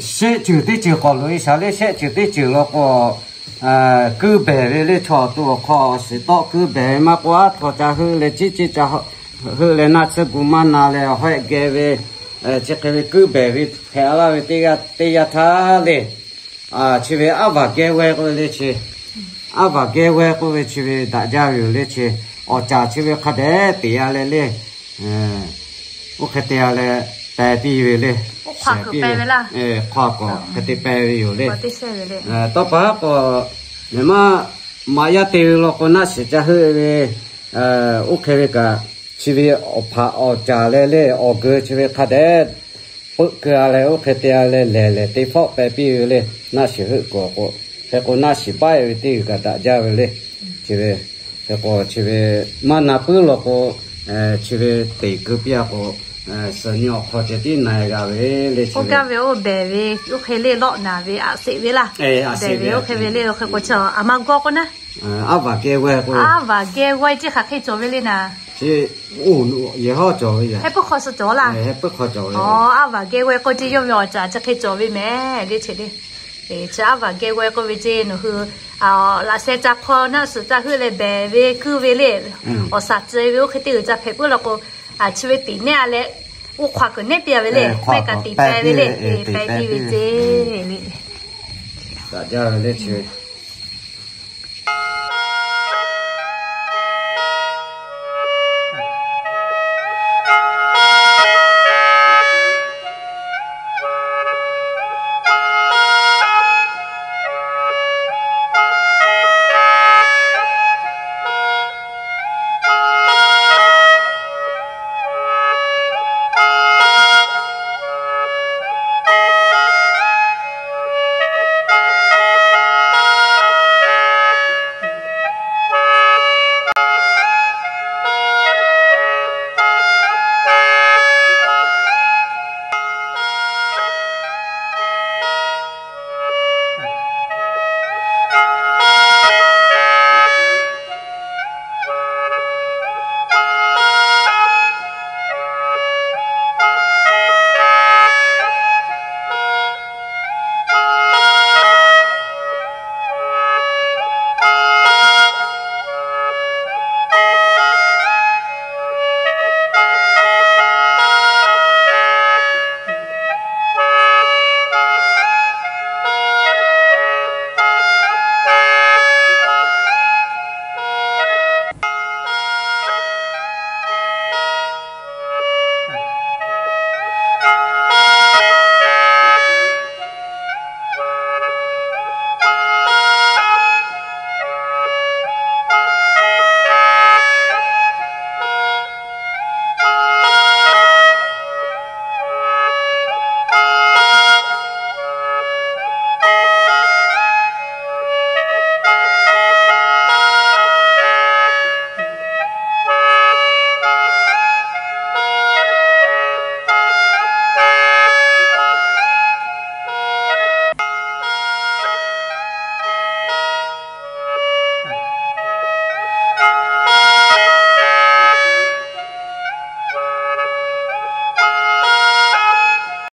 Shehˆ ceuˬ teˇ ceuˬ k'awꞈ loꞈ e shaˍ le, shehˆ ceuˬ teˇ ceuˬ law k'o, kuiˇ behˬ ve le, chaw awˬ to awˬ hk'aw awˬ shiˍ tawˆ kuiˇ behˬ ve maˇ k'oˆ, aˉ htaw ca heuˆ leh ciˉ ciˉ ca heuˆ leh naˆ tsuhˇ gu maˇ na leh awˬ hawehˆ geh ve, chi hk'e ve kuiˇ behˬ ve hpehꞈ laˇ ve teˇ g'aˇ teˇ yanˇ htaˇ le, chi ve aˉ vaˬ geh g'awehˇ k'oˆ ve le chi, aˉ vaˬ geh g'awehˇ k'oˆ ve chi ve daꞈ jaˇ ve yoˬ le chi, awˬ caˍ chi ve hk'a dehꞈ teꞈ a leh le, oˇ hk'e te a leh peh piˇ ve le, hk'aw k'awꞈ hk'e te peh ve yoˬ le. Tawˇ pa haˉ k'awꞈ, maˇ maꞈ yaˇ te ve law k'o naˆ shiˍ ca heuˆ ve, oˇ hk'e ve kaꞈ, chi ve awˬ hpaꞈ awˬ caˍ leh le awˬ geu chi ve hk'a dehꞈ peuˆ keu a leh oˇ hk'e te a leh lehˬ lehˬ te fawˆ peh piˇ ve le, naˆ shiˍ heuˆ kuiˬ k'o, hk'e k'o naˆ shiˍ paˆ e ve teˇ g'uiˬ kaꞈ daꞈ jaˇ ve le. Chi ve, hk'e k'o chi ve maˇ na puiˉ law k'o, chi ve teꞈ keu piˇ a k'o, suhˍ nyi awˬ hk'aw ceh tiˉ na e g'a ve le. Oˇ gaˇ ve oˇ behˬ ve oˇ hk'e le lawˆ naˍ ve aꞈ seꞈ ve laˇ. Behˬ ve oˇ hk'e ve le, hk'e k'o chi aˉ vaˬ geh g'awehˇ k'o, aˉ vaˬ geh g'awehˇ ciˉ hk'aˬ hk'e cawˬ ve le naˍ. Heh puiˉ hk'aw suh cawˬ laˇ. Aˉ vaˬ geh g'awehˇ k'o ceˇ yawˇ ve awˬ caˍ chi hk'e cawˬ ve mehˍ le chi le. Chi aˉ vaˬ geh g'awehˇ k'oˆ ve ceˇ nawˬ hui laꞈ sheh ca hk'aw naˆ suhˍ ca heuˆ leh behˬ ve kuiˇ ve le, awˬ shaˍ tcuh ve oˇ hk'e teˇ g'uiˬ ca hpehꞈ puiˉ law k'o, chi ve teꞈ nehˉ a leh, oˇ hk'aw kuiˬ nehˉ piˇ a ve le, mehˆ kaꞈ teꞈ peh ve le, peh piˇ ve ceˇ le. Daꞈ jaˇ ve le chi